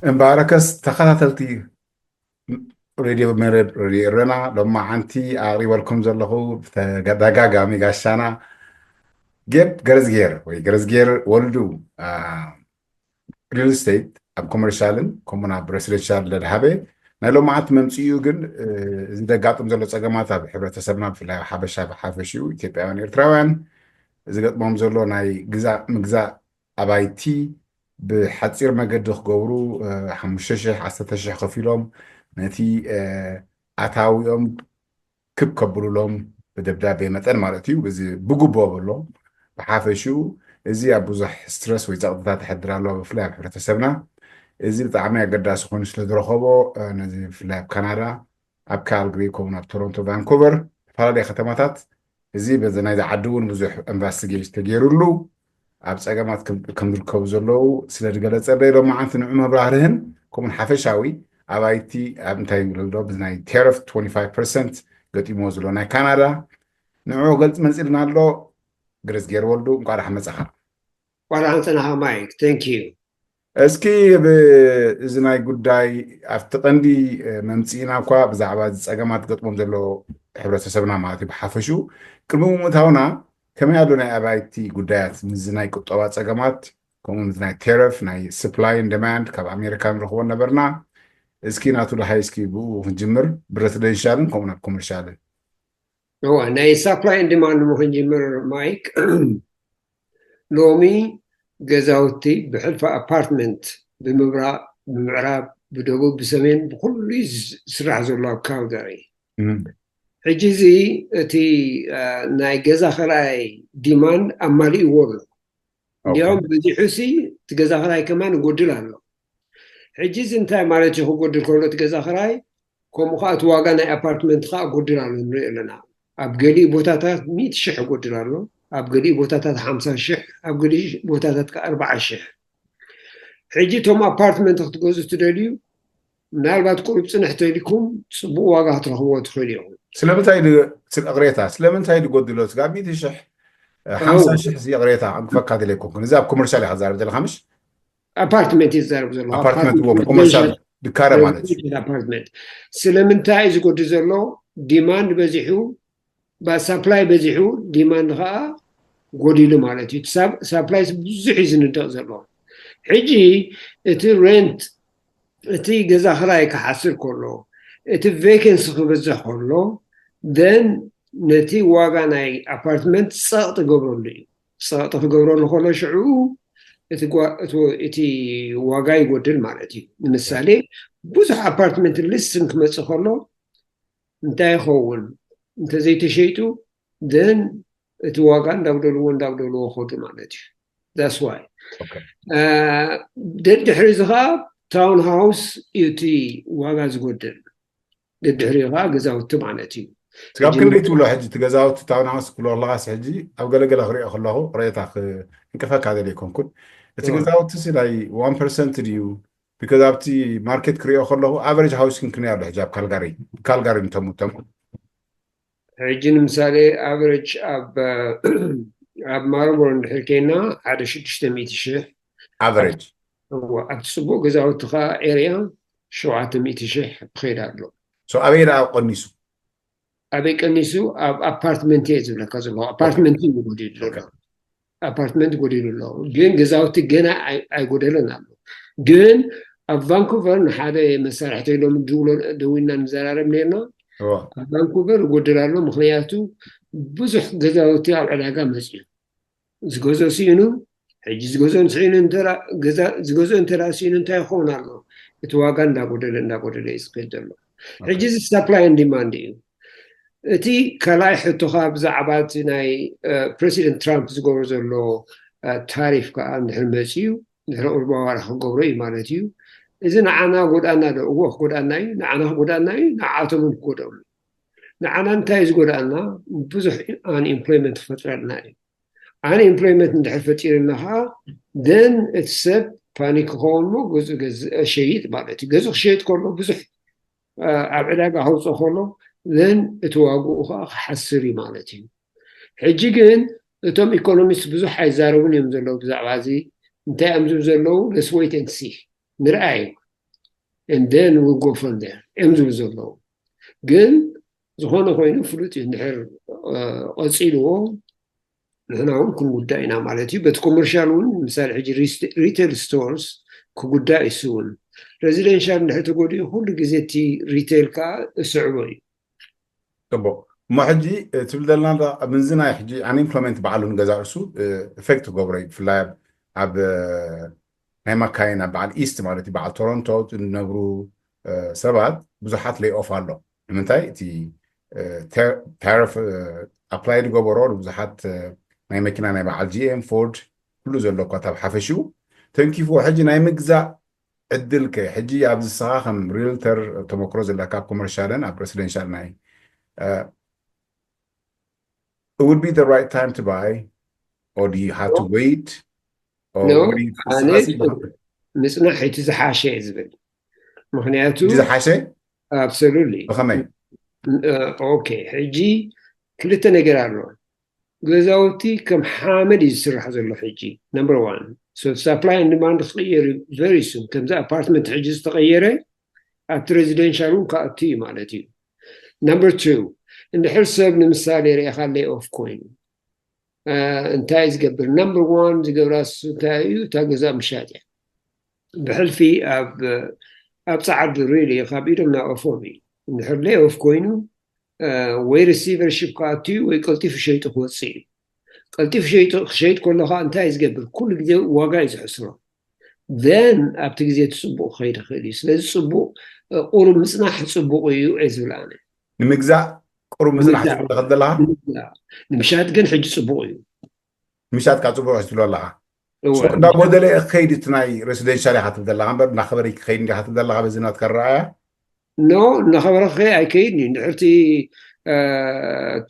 እምበኣርከስ ተኸታተልቲ ሬድዮ መረብ፣ ሬድዮ ኤረና፣ ሎማዓንቲ ኣቕሪበልኩም ዘለኹ ብተደጋጋሚ ጋሻና ጌብ ገረዝጌር ወይ ገረዝጌር ወልዱ፣ ሪል ስቴት ኣብ ኮመርሻልን ከምኡውን ኣብ ሬሲደንሻል ለድሃበ ናይ ሎማዓንቲ መምፅኡ ግን፣ እዚ ዘጋጥም ዘሎ ፀገማት ኣብ ሕብረተሰብና፣ ብፍላይ ኣብ ሓበሻ ብሓፈሽኡ ኢትዮጵያውያን ኤርትራውያን ዝገጥሞም ዘሎ ናይ ግዛእ ምግዛእ ኣባይቲ ብሓፂር መገዲ ክገብሩ፣ ሓሙሽተ ሽሕ ዓሰርተ ሽሕ ከፊሎም ነቲ ኣታዊኦም ክብ ከብሉሎም ብደብዳቤ መጠን ማለት እዩ። እዚ ብግቦ በሎ። ብሓፈሽኡ እዚ ኣብ ብዙሕ ስትረስ ወይ ፀቕጥታት ተሕድር ኣለዋ፣ ብፍላይ ኣብ ሕብረተሰብና። እዚ ብጣዕሚ ኣገዳሲ ኮይኑ ስለ ዝረኸቦ፣ ነዚ ብፍላይ ኣብ ካናዳ፣ ኣብ ካልግሪ ከምኡን ኣብ ቶሮንቶ፣ ቫንኮቨር፣ ዝተፈላለየ ከተማታት፣ እዚ በዚ ናይዚ ዓዲ እውን ብዙሕ ኢንቨስቲጌሽን ተገይሩሉ ኣብ ፀገማት ከም ዝርከቡ ዘለዉ ስለ ዝገለፀለይ፣ ሎማዓንቲ ንዑ መብራህርህን ከምኡን ሓፈሻዊ ኣባይቲ ኣብ እንታይ ይብለሎ ብዚ ናይ ቴረፍ ትወንቲ ፋይቭ ፐርሰንት ገጢሞ ዘሎ ናይ ካናዳ ንዑ ገልፂ መፅልና ኣሎ። ግርዝጌር ወልዱ፣ እንኳ ደሓን መፃኻ። ዋላ ሓንፀናኻ ማይክ፣ thank you። እስኪ እዚ ናይ ጉዳይ ኣብቲ ቀንዲ መምፅኢና እኳ ብዛዕባ እዚ ፀገማት ገጥሞም ዘሎ ሕብረተሰብና ማለት እዩ ብሓፈሹ፣ ቅድሚ ምእታውና ከመይ ኣሎ ናይ ኣባይቲ ጉዳያት፣ ምስዚ ናይ ቁጠባ ፀገማት ከምኡ ምስ ናይ ቴረፍ ናይ ስፕላይን ደማንድ ካብ ኣሜሪካ ንረኽቦ ነበርና። እስኪ ናቱ ደሃይ እስኪ ብኡ ክንጅምር፣ ብረሲደንሻልን ከምኡ ናብ ኮመርሻልን። እዋ ናይ ሳፕላይ ን ዲማንድ ሞ ክንጅምር ማይክ፣ ሎሚ ገዛውቲ ብሕልፊ ኣፓርትመንት ብምብራቕ፣ ብምዕራብ፣ ብደቡብ፣ ብሰሜን ብኩሉ ዝስራሕ ዘሎ ኣብ ካልጋሪ። ሕጂ እዚ እቲ ናይ ገዛ ክራይ ዲማንድ ኣማሊእዎ ኣሎ። እንዲያውም በዚሑ ሲ እቲ ገዛ ክራይ ከማን ይጎድል ኣሎ። ሕጂ እዚ እንታይ ማለት እዩ ክጎድል ከሎ እቲ ገዛ ክራይ? ከምኡ ከዓ እቲ ዋጋ ናይ ኣፓርትመንት ከዓ ይጎድል ኣሎ ንሪኦ ኣለና። ኣብ ገሊኡ ቦታታት ሚእቲ ሽሕ ይጎድል ኣሎ፣ ኣብ ገሊኡ ቦታታት ሓምሳ ሽሕ፣ ኣብ ገሊኡ ቦታታት ከዓ ኣርባዓ ሽሕ። ሕጂ እቶም ኣፓርትመንት ክትገዙ ትደልዩ ምናልባት ቁሩብ ፅንሕ ተሊኩም ፅቡቅ ዋጋ ክትረኽብዎ ትኽእሉ ኢኹም። ስለምንታይ ድ- ስለ ቅሬታ ስለምንታይ ድጎድሎ ስጋ ሚእቲ ሽሕ ሓምሳ ሽሕ እዚ ቅሬታ ኣንክፈካ ድለ ኣይኮንኩን። እዚ ኣብ ኮመርሻል ኢኻ ዛረብ ዘለካ ምሽ? ኣፓርትመንት እዩ ዝዛረብ ዘሎ። ኣፓርትመንት እዎ ኮመርሻል ድካረ ማለት እዩ። ኣፓርትመንት ስለምንታይ እዩ ዝጎድል ዘሎ? ዲማንድ በዚሑ፣ ሳፕላይ በዚሑ፣ ዲማንድ ከዓ ጎዲሉ ማለት እዩ። ሳፕላይ ብዙሕ እዩ ዝንደቕ ዘሎ። ሕጂ እቲ ሬንት፣ እቲ ገዛ ክራይ ክሓስር ከሎ፣ እቲ ቬከንሲ ክበዝሕ ከሎ፣ then ነቲ ዋጋ ናይ ኣፓርትመንት ፀቕጢ ገብረሉ እዩ። ፀቕጢ ክገብረሉ ከሎ ሽዑ እቲ ዋጋ ይጎድል ማለት እዩ። ንምሳሌ ብዙሕ ኣፓርትመንት ሊስን ክመፅእ ከሎ እንታይ ይኸውን? እንተዘይተሸይጡ then እቲ ዋጋ እንዳጉደልዎ እንዳጉደልዎ ከዱ ማለት እዩ። That's why ደድሕሪ እዚ ከዓ ታውን ሃውስ እዩ እቲ ዋጋ ዝጎድል። ደድሕሪ ከዓ ገዛውቲ ማለት እዩ። ስጋብ ክንደይ ትብሎ ሕጂ እቲ ገዛውቲ ታውን ሃውስ ክብሎ ከለካ ሕጂ ኣብ ገለገለ ክሪኦ ከለኩ ቅሬታ እንቅፈካ ዘለ ይኮንኩን። እቲ ገዛውቲ ሲ ናይ ዋን ፐርሰንት ድዩ? ቢካዝ ኣብቲ ማርኬት ክሪኦ ከለኩ ኣቨሬጅ ሃውሲንግ ክንደይ ኣሎ ሕጂ ኣብ ካልጋሪ? ካልጋሪ ንተሙ ተሙ ሕጂ ንምሳሌ ኣቨሬጅ ኣብ ኣብ ማርቦሮ እንድሕር ከይና ሓደ ሽዱሽተ ሚእቲ ሽሕ ኣቨሬጅ። ኣብቲ ፅቡቅ ገዛውቲ ከዓ ኤርያ ሸውዓተ ሚእቲ ሽሕ ክኸይድ ኣሎ። ኣበይ ደኣ ቀኒሱ? ኣበይ ቀኒሱ? ኣብ ኣፓርትመንት እየ ዝብለካ ዘለኹ። ኣፓርትመንት እዩ ጎዲሉ ዘሎ። ኣፓርትመንት ጎዲሉ ኣሎ፣ ግን ገዛውቲ ገና ኣይጎደለን ኣሎ። ግን ኣብ ቫንኩቨር ንሓደ መሳርሕተይ ሎሚ ደዊልና ንዘራረብ ነርና። ኣብ ቫንኩቨር ይጎድል ኣሎ፣ ምክንያቱ ብዙሕ ገዛውቲ ኣብ ዕዳጋ መፅዩ። ዝገዝኦ ስኢኑ፣ ሕጂ ዝገዝኦ ስኢኑ፣ ዝገዝኦ እንተ ስኢኑ እንታይ ይኸውን ኣሎ? እቲ ዋጋ እንዳጎደለ እንዳጎደለ እዩ ዝኸይድ ዘሎ። ሕጂ እዚ ሳፕላይ ን ዲማንድ እዩ። እቲ ካልኣይ ሕቶኻ ብዛዕባ እቲ ናይ ፕረሲደንት ትራምፕ ዝገብሮ ዘሎ ታሪፍ ከዓ እንድሕር መፅዩ፣ እንድሕር ኦባማ ክገብሮ እዩ ማለት እዩ። እዚ ንዓና ጎድኣና ዶ? እዎ ክጎድኣና እዩ። ንዓና ክጎድኣና እዩ፣ ንዓኣቶም እውን ክጎድኦም እዩ። ንዓና እንታይ እዩ ዝጎድኣና? ብዙሕ ኣንኤምፕሎይመንት ክፈጥረልና እዩ። ኣንኤምፕሎይመንት እንድሕር ፈጢርና ከዓ then እቲ ሰብ ፓኒክ ክኸውን ሞ ገዝኡ ገዝእ ሸይጥ ማለት እዩ። ገዝኡ ክሸይጥ ከሎ ብዙሕ ኣብ ዕዳጋ ከውፅኦ ከሎ then እቲ ዋግኡ ከዓ ክሓስር እዩ ማለት እዩ። ሕጂ ግን እቶም ኢኮኖሚስት ብዙሕ ኣይዛረቡን እዮም ዘለዉ ብዛዕባ እዚ። እንታይ እዮም ዝብሉ ዘለዉ? Let's wait and see፣ ንርኣይ። and then we go from there እዮም ዝብሉ ዘለዉ። ግን ዝኾነ ኮይኑ ፍሉጥ እዩ። እንድሕር ቀፂልዎ ንሕና እውን ክንጉዳእ ኢና ማለት እዩ። በቲ ኮመርሻል እውን ምሳሌ ሕጂ retail stores ክጉዳእ እዩ። እሱ እውን residential እንድሕር ተጎዲኡ ኩሉ ግዜ እቲ retail ከዓ እስዕቦ እዩ። ፅቡቅ እሞ ሕጂ ትብል ዘለና ምንዚ ናይ ሕጂ unemployment ባዕሉ ንገዛ ርእሱ effect ክገብሮ እዩ። ብፍላይ ኣብ ናይ ማካይን ኣብ በዓል ኢስት ማለት እዩ በዓል ቶሮንቶ ዝነብሩ ሰባት ብዙሓት lay off ኣሎ። ንምንታይ? እቲ tariff apply ዝገበሮ ብዙሓት ናይ መኪና ናይ በዓል ጂኤም ፎርድ ኩሉ ዘሎ እኳ ታብ ሓፈሽኡ ተንኪፍዎ ሕጂ ናይ ምግዛእ ዕድል ከ ሕጂ ኣብዚ ንስኻ ከም realtor ተመክሮ ዘለካ ኣብ ኮመርሻልን ኣብ residential ናይ it would be the right time to buy or do you have to wait? ምፅናሕ እቲ ዝሓሸ እየ ዝብል። ምክንያቱ ዝሓሸ absolutely ብኸመይ? ኦኬ፣ ሕጂ ክልተ ነገር ኣሎ። ገዛውቲ ከም ሓመድ እዩ ዝስራሕ ዘሎ ሕጂ። Number one, so supply and demand ክቕየር እዩ very soon። ከምዚ ኣፓርትመንት ሕጂ ዝተቐየረ ኣብቲ residential እውን ክኣቱ እዩ ማለት እዩ። Number two, እንድሕር ሰብ ንምሳሌ ርኢኻ lay off ኮይኑ እንታይ ዝገብር? Number one ዝገብራ እሱ እንታይ እዩ? እታ ገዛ ምሻጥ እያ። ብሕልፊ ኣብ ፃዕዱ really ካብ ኢዶም ናብ ኣፎም እዩ። እንድሕር lay off ኮይኑ ወይ receivership ክኣቱ እዩ ወይ ቀልጢፉ ሸይጡ ክወፅእ እዩ። ቀልጢፉ ሸይጡ ክሸይጥ ከሎ ከዓ እንታይ እዩ ዝገብር? ኩሉ ግዜ ዋጋ እዩ ዝሕስሮ። Then ኣብቲ ግዜ እቲ ፅቡቅ ክኸይድ ይኽእል እዩ። ስለዚ ፅቡቅ ቁሩብ ምፅናሕ ፅቡቅ እዩ እየ ዝብል ኣነ። ንምግዛእ ቁሩብ ምፅናሕ ትብለኸ ዘለካ? ንምሻጥ ግን ሕጂ ፅቡቅ እዩ። ምሻጥ ካብ ፅቡቅ እዩ ትብሎ ኣለካ። እንዳጎደለ ክኸይድ እቲ ናይ residential ኢካ ትብል ዘለካ እምበር እናኸበረ ክኸይድ እንዲካ ትብል ዘለካ በዚ ናትካ ረኣያ? No, እናኸበረ ክኸይ ኣይከይድን እዩ። እንድሕርቲ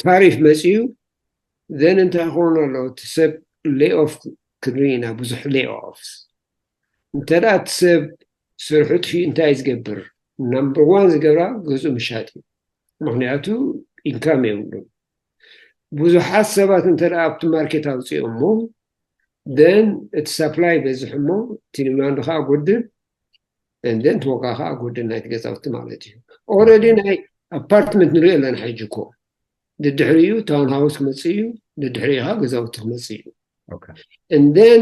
ታሪፍ መፅዩ then እንታይ ክኸውን ኣሎ? እቲ ሰብ lay off ክንርኢ ኢና፣ ብዙሕ lay offs። እንተ እቲ ሰብ ስርሑ ጥፊኡ እንታይ ዝገብር? Number one ዝገብራ ገዝኡ ምሻጥ እዩ። ምክንያቱ income የብሉን። ብዙሓት ሰባት እንተ ኣብቲ ማርኬት ኣውፅኦሞ then እቲ supply በዝሕ እሞ እቲ demand ከዓ ጎድል and then እቲ ዋጋ ከዓ ጎድል ናይቲ ገዛውቲ ማለት እዩ። Already ናይ ኣፓርትመንት ንሪኦ ኣለና ሕጂ እኮ። ድድሕሪኡ ታውን ሃውስ ክመፅእ እዩ፣ ድድሕሪኡ ከዓ ገዛውቲ ክመፅእ እዩ። And then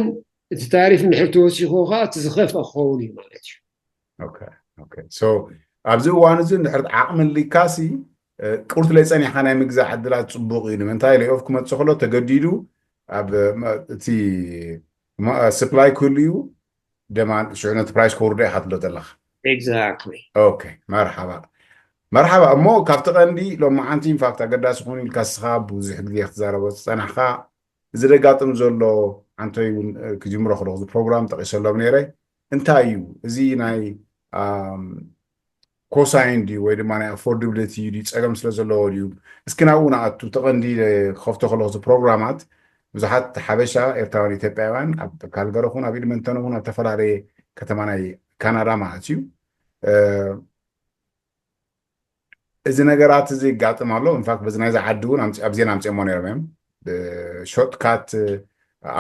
እቲ ታሪፍ እንድሕር ተወሲኽዎ ከዓ እቲ ዝኸፍአ ክኸውን እዩ ማለት እዩ። ኣብዚ እዋን እዚ እንድሕር ዓቕሚ ኣሊካሲ ቁርት ለይ ፀኒሕካ ናይ ምግዛእ ዕድላት ፅቡቅ እዩ። ንምንታይ? lay off ክመፅእ ከሎ ተገዲዱ ኣብ እቲ supply ክህሉ እዩ። ደማ ሽዑ ነቲ price ከውርዶ ኢካ ትብሎ ዘለካ። Exactly. መርሓባ መርሓባ። እሞ ካብቲ ቀንዲ ሎማዓንቲ in fact ኣገዳሲ ኮይኑ ኢልካ ንስኻ ብዙሕ ግዜ ክትዛረቦ ዝፀናሕካ እዚ ዘጋጥም ዘሎ ኣንቶይ እውን ክጅምሮ ከለኹ እዚ ፕሮግራም ጠቂሰሎም ነይረ። እንታይ እዩ እዚ ናይ ኮሳይን ድዩ ወይ ድማ ናይ affordability እዩ ድዩ ፀገም ስለ ዘለዎ ድዩ? እስኪ ናብኡ ንኣቱ። ተቐንዲ ክኸፍቶ ከለኹ እዚ ፕሮግራማት ብዙሓት ሓበሻ ኤርትራውያን ኢትዮጵያውያን ኣብ ካልገሪ ኹን ኣብ ኤድመንተን ኹን ኣብ ዝተፈላለየ ከተማ ናይ ካናዳ ማለት እዩ እዚ ነገራት እዚ ይጋጥም ኣሎ። in fact በዚ ናይዚ ዓዲ እውን ኣብ ዜና ኣምፅኦሞ ነይሮም እዮም። shortcut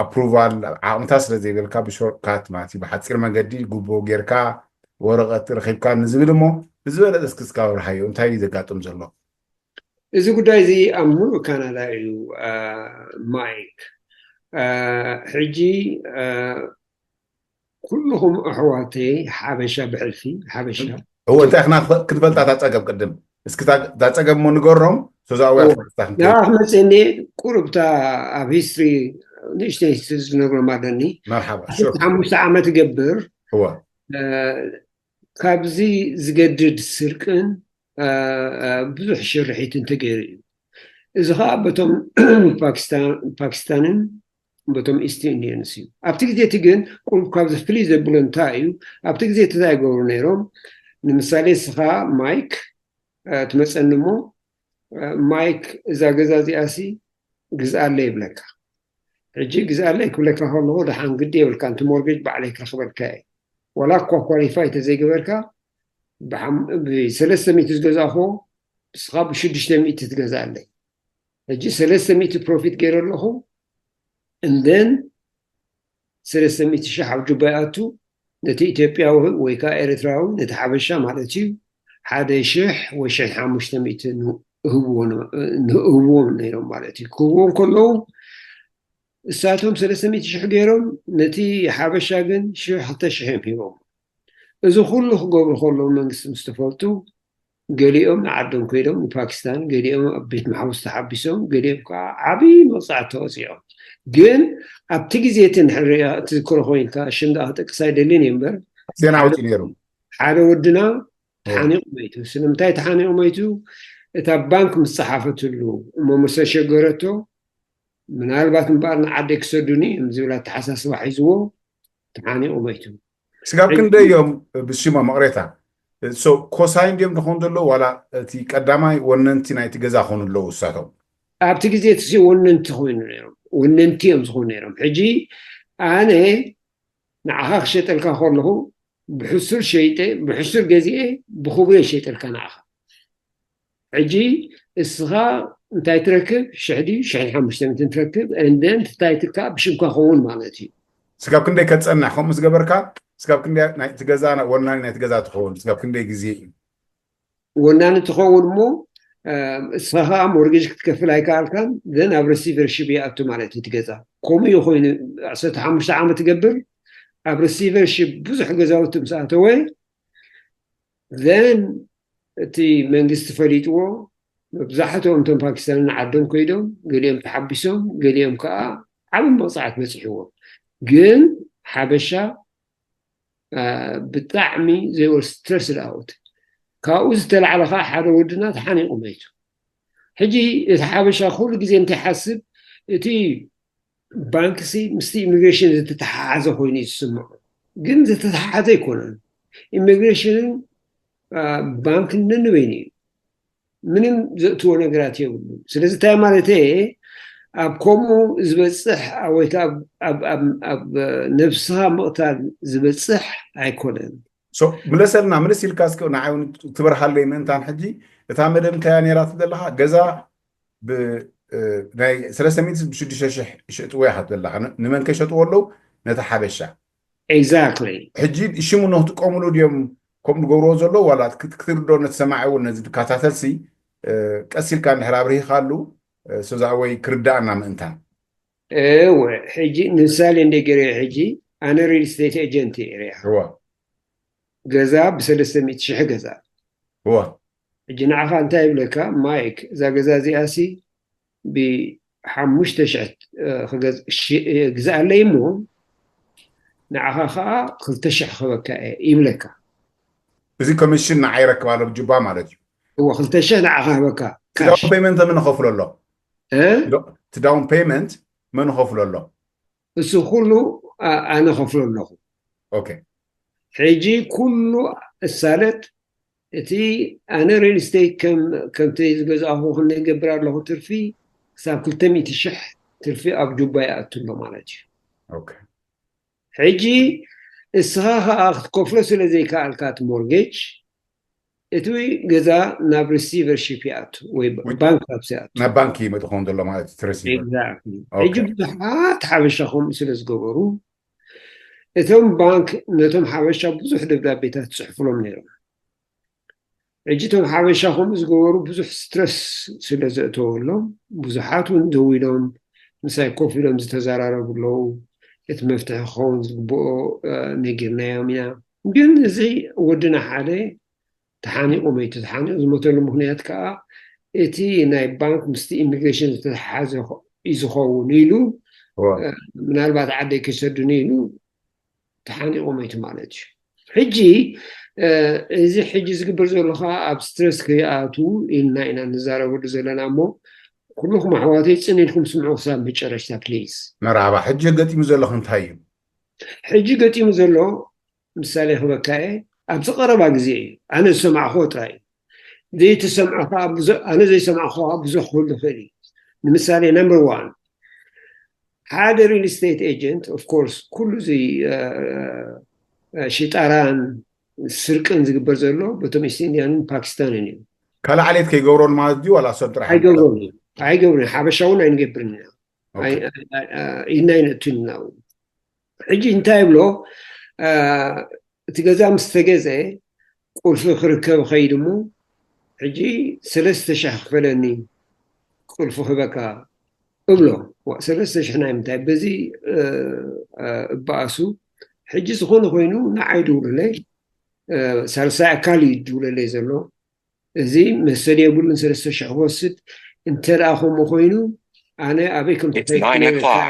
approval ዓቕምታት ስለ ዘይብልካ ብ shortcut ማለት እዩ ብሓፂር መገዲ ጉቦ ጌርካ ወረቐት ረኺብካ ንዝብል እሞ ብዝበለፀ እስኪ እስካ ኣብርሃዮ እንታይ እዩ ዘጋጥም ዘሎ? እዚ ጉዳይ እዚ ኣብ ሙሉእ ካናዳ እዩ ማይክ። ሕጂ ኩልኹም ኣሕዋተይ ሓበሻ ብሕልፊ ሓበሻ እወ እንታይ ክና ክትፈልጣ እታ ፀገም ቅድም እስኪ እታ ፀገም ሞ ንገሮም። ሶዛዊ ክመፅእኒ ቁሩብታ ኣብ ሂስትሪ ንእሽተይ ዝነግሮም ኣለኒ። መርሓባ ሓሙሽተ ዓመት ገብር እወ ካብዚ ዝገድድ ስርቅን ብዙሕ ሽርሒትን ተገይሩ እዩ። እዚ ከዓ በቶም ፓኪስታንን በቶም ኢስት ኢንዲየንስ እዩ። ኣብቲ ግዜ እቲ ግን ቁሩብ ካብዚ ፍልይ ዘብሎ እንታይ እዩ? ኣብቲ ግዜ እቲ እንታይ ይገብሩ ነይሮም? ንምሳሌ እስኻ ማይክ ትመፀኒ እሞ ማይክ እዛ ገዛ እዚኣሲ ግዝኣለ ይብለካ። ሕጂ ግዝኣለ ክብለካ ከለኹ ደሓን ግዲ የብልካ፣ንቲ ሞርጌጅ ባዕለይ ክረኽበልካ እየ። ዋላ እኳ ኳሊፋይ ተዘይገበርካ ብሰለስተ ሚእቲ ዝገዛእኹዎ ንስኻ ብሽዱሽተ ሚእቲ ትገዝኣለይ። ሕጂ ሰለስተ ሚእቲ ፕሮፊት ገይረ ኣለኹ። እን then ሰለስተ ሚእቲ ሺሕ ኣብ ጁባ ይኣቱ። ነቲ ኢትዮጵያዊ ወይ ከዓ ኤርትራዊ፣ ነቲ ሓበሻ ማለት እዩ፣ ሓደ ሽሕ ወይ ሽሕ ሓሙሽተ ሚእቲ ንእህብዎ ነ-፣ ንእህብዎም ነይሮም ማለት እዩ። ክህብዎም ከለዉ እሳቶም ሰለስተ ሚእቲ ሽሕ ገይሮም፣ ነቲ ሓበሻ ግን ሽሕ ክልተ ሽሕ እዮም ሂቦም። እዚ ኩሉ ክገብሩ ከለዉ መንግስቲ ምስ ተፈልጡ፣ ገሊኦም ንዓዶም ከይዶም ንፓኪስታን፣ ገሊኦም ኣብ ቤት ማሕቡስ ተሓቢሶም፣ ገሊኦም ከዓ ዓብዪ መቕፃዕቲ ተቐፂዖም። ግን ኣብቲ ግዜ እቲ እንድሕር ሪኣ ትዝክሮ ኮይንካ፣ ሽም ደኣ ክጠቅስ ኣይደልን እየ እምበር፣ ዜና ኣውፂኡ ነይሩ። ሓደ ወድና ተሓኒቑ መይቱ። ስለምንታይ ተሓኒቑ መይቱ? እታ ባንክ ምስ ፀሓፈትሉ እሞ ምስ ተሸገረቶ፣ ምናልባት እምበኣር ንዓደይ ክሰዱኒ እዮም ዝብል ኣተሓሳስባ ሒዝዎ ተሓኒቑ መይቱ። ስጋብ ክንደይ እዮም ብሽሞም መቕሬታ? So ኮሳይን ድዮም ዝኾኑ ዘለዉ ዋላ እቲ ቀዳማይ ወነንቲ ናይቲ ገዛ ኾኑ ኣለዉ እሳቶም? ኣብቲ ግዜ እቲ ወነንቲ ኮይኑ ነይሮም፣ ወነንቲ እዮም ዝኾኑ ነይሮም። ሕጂ ኣነ ንዓኻ ክሸጠልካ ከለኹ ብሕሱር ሸይጠ፣ ብሕሱር ገዚኤ ብኽቡር እየ ሸይጠልካ ንዓኻ። ሕጂ እስኻ እንታይ ትረክብ? ሽሕ ድዩ ሽሕ ሓሙሽተ ሚእትን ትረክብ፣ and then ትታይትካ ብሽምካ ኸውን ማለት እዩ። ስጋብ ክንደይ ከትጸንሕ ከምኡ ዝገበርካ? ስጋብ ክንደይ ናይቲ ገዛ ወናኒ ናይቲ ገዛ ትኸውን? ስጋብ ክንደይ ግዜ እዩ? ወናኒ ትኸውን እሞ፣ እ፣ እስኻ ከዓ ሞርጌጅ ክትከፍል ኣይከኣልካን፣ then ኣብ ሪሲቨርሺፕ ይኣቱ ማለት እዩ እቲ ገዛ። ከምኡ እዩ ኮይኑ፣ ዓሰርተ ሓሙሽተ ዓመት ትገብር፣ ኣብ ሪሲቨርሺፕ ብዙሕ ገዛውቲ ምስ ኣተወ፣ then እቲ መንግስቲ ፈሊጥዎ፣ መብዛሕትኦም እቶም ፓኪስታን ንዓዶም ከይዶም፣ ገሊኦም ተሓቢሶም፣ ገሊኦም ከዓ ዓቢ መቕጻዕቲ በጺሕዎም። ግን ሓበሻ፣ አ፣ ብጣዕሚ they were stressed out። ካብኡ ዝተላዕለ ከዓ ሓደ ወድና ተሓኒቑ መይቱ። ሕጂ እቲ ሓበሻ ኩሉ ግዜ እንታይ ይሓስብ? እቲ ባንክሲ ምስቲ ኢሚግሬሽን ዝተተሓሓዘ ኮይኑ እዩ ዝስምዖ። ግን ዝተተሓሓዘ ኣይኮነን። ኢሚግሬሽንን፣ አ፣ ባንክን ነንበይኑ እዩ። ምንም ዘእትዎ ነገራት የብሉን። ስለዚ እንታይ ማለት እየ? ኣብ ከምኡ ዝበጽሕ፣ አ፣ ወይ ከዓ ኣብ፣ ኣብ፣ ኣብ፣ ኣብ ነብስኻ ምቕታል ዝበጽሕ ኣይኮነን። So፣ ምለሰልና፣ ምልስ ኢልካ እስኪ ንዓይ እውን ትበርሃለይ ምእንታን። ሕጂ እታ መደብ እንታይ እያ ነይራ ትብል ዘለኻ? ገዛ ብ-፣ እ፣ ናይ ሰለስተ ሚእቲ ብሽዱሽተ ሽሕ ይሸጥዎ ኢኻ ትብል ዘለኻ። ን-፣ ንመን ከይሸጥዎ ኣለዉ? ነቲ ሓበሻ። Exactly። ሕጂ ሽሙ ንክጥቀምሉ ድዮም ከምኡ ዝገብርዎ ዘለዉ? ዋላ ክት-፣ ክትርድኦ ነቲ ሰማዒ እውን ነዚ ዝከታተልሲ፣ እ፣ ቀስ ኢልካ እንድሕር ኣብርሂኻሉ፣ እ፣ so that way ክርዳኣና ምእንታን። እወ፣ ሕጂ ንምሳሌ እንደ ገይረ ሕጂ ኣነ ሪል ስቴት ኤጀንት እየ ሪኣ። እወ። ገዛ ብሰለስተ ሚእቲ ሽሕ ገዛ። እወ። ሕጂ ንዓኻ እንታይ ይብለካ? ማይክ፣ እዛ ገዛ እዚኣሲ ብሓሙሽተ ሽሕ፣ እ፣ ክገዝ-፣ ሽ-፣ እ፣ ግዝኣለይ እሞ ንዓኻ ኸዓ ክልተ ሽሕ ክህበካ እየ ይብለካ። እዚ ኮሚሽን ንዓይ ይረክብ ኣሎ ብጁባ ማለት እዩ። እወ፣ ክልተ ሽሕ ንዓኻ ህበካ፣ ካሽ። ዳውን ፔመንት መን ይኸፍሎ ኣሎ? እ? እቲ ዳውን ፔመንት መን ይኸፍሎ ኣሎ? እሱ ኩሉ ኣ-፣ ኣነ ከፍሎ ኣለኹ። ኦኬ። ሕጂ ኩሉ እሳለጥ፣ እቲ ኣነ ሪል ስቴት ከም፣ ከምቲ ዝገዛእኹ ክንደይ ገብር ኣለኹ ትርፊ፣ ክሳብ ክልተ ሚእቲ ሽሕ ትርፊ ኣብ ጁባ ይኣቱ ኣሎ ማለት እዩ። ኦኬ። ሕጂ እስኻ ኸኣ ክትከፍሎ ስለ ዘይከኣልካ እቲ ሞርጌጅ፣ እቲ ገዛ ናብ ሪሲቨርሺፕ ይኣቱ ወይ ዊ-፣ ባንክራፕሲ ይኣቱ። ናብ ባንክ ይመጽእ ክኸውን ዘሎ ማለት እዩ፣ እቲ ሪሲቨር። ኤግዛክትሊ። ኦኬ። ሕጂ ብዙሓት ሓበሻ ከምኡ ስለ ዝገበሩ፣ እቶም ባንክ ነቶም ሓበሻ ብዙሕ ደብዳቤታት ይጽሕፉሎም ነይሮም። ሕጂ እቶም ሓበሻ ከምኡ ዝገበሩ ብዙሕ ስትረስ ስለ ዘእተወሎም፣ ብዙሓት እውን ደዊሎም ምሳይ ኮፍ ኢሎም ዝተዘራረቡ ኣለዉ። እቲ መፍትሒ ክኸውን ዝግብኦ፣ እ፣ ነጊርናዮም ኢና። ግን እዚ ወድና ሓደ ተሓኒቑ መይቱ። ተሓኒቑ ዝሞተሉ ምኽንያት ከኣ እቲ ናይ ባንክ ምስቲ ኢሚግሬሽን ዝተተሓሓዘ ኾ-፣ እዩ ዝኸውን ኢሉ፣ እወ። እ፣ ምናልባት ዓደይ ከይሰዱኒ ኢሉ ተሓኒቑ መይቱ ማለት እዩ። ሕጂ፣ እ፣ እዚ ሕጂ ዝግበር ዘሎ ኸዓ ኣብ ስትረስ ከይኣቱ ኢልና ኢና ንዛረበሉ ዘለና እሞ፣ ኩልኹም ኣሕዋተይ ጽን ኢልኩም ስምዑ ክሳብ መጨረሽታ ፕሊዝ። መርሃባ፣ ሕጂ ገጢሙ ዘለኹ እንታይ እዩ? ሕጂ ገጢሙ ዘሎ፣ ምሳሌ ክበካ እየ፣ ኣብዚ ቀረባ ግዜ እዩ፣ ኣነ ዝሰማዕኽዎ ጥራይ እዩ። ዘይተሰምዖ ኸዓ ብዙ-፣ ኣነ ዘይሰማዕኽዎ ኸዓ ብዙሕ ክህሉ ይኽእል እዩ። ንምሳሌ፣ ነምበር ዋን፣ ሓደ ሪል ስቴት ኤጀንት፣ ኦፍ ኮርስ፣ ኩሉ እዚ፣ እ፣ እ፣ ሽጣራን ስርቅን ዝግበር ዘሎ በቶም ኢስት ኢንድያንን ፓኪስታንን እዩ። ካልእ ዓሌት ከይገብሮን ማለት ድዩ? ዋላ እሶም ጥራሕ እዮም? ኣይገብሮን እዩ። ኣይገብሮን እዩ። ሓበሻ እውን ኣይንገብርን ኢና። ኦኬ። ኣይ-፣ ኣይ-፣ ኣይ-፣ ኣይ-፣ ኢድና ኣይነእቱን ኢና እውን። ሕጂ እንታይ ይብሎ? እቲ ገዛ ምስ ተገዘ ቁልፊ ክርከብ ኸይድ እሞ ሕጂ ሰለስተ ሽሕ ክፈለኒ ቁልፊ ክበካ እብሎ። ሰለስተ ሽሕ ናይ ምንታይ በዚ እበኣሱ። ሕጂ ዝኾነ ኮይኑ ንዓይ ድውሉለይ፣ ሳልሳይ ኣካል እዩ ድውለለይ ዘሎ። እዚ መሰል የብሉን ሰለስተ ሽሕ ክወስድ። እንተ ደኣ ከምኡ ኮይኑ ኣነ ኣበይ ከም ተፈይነ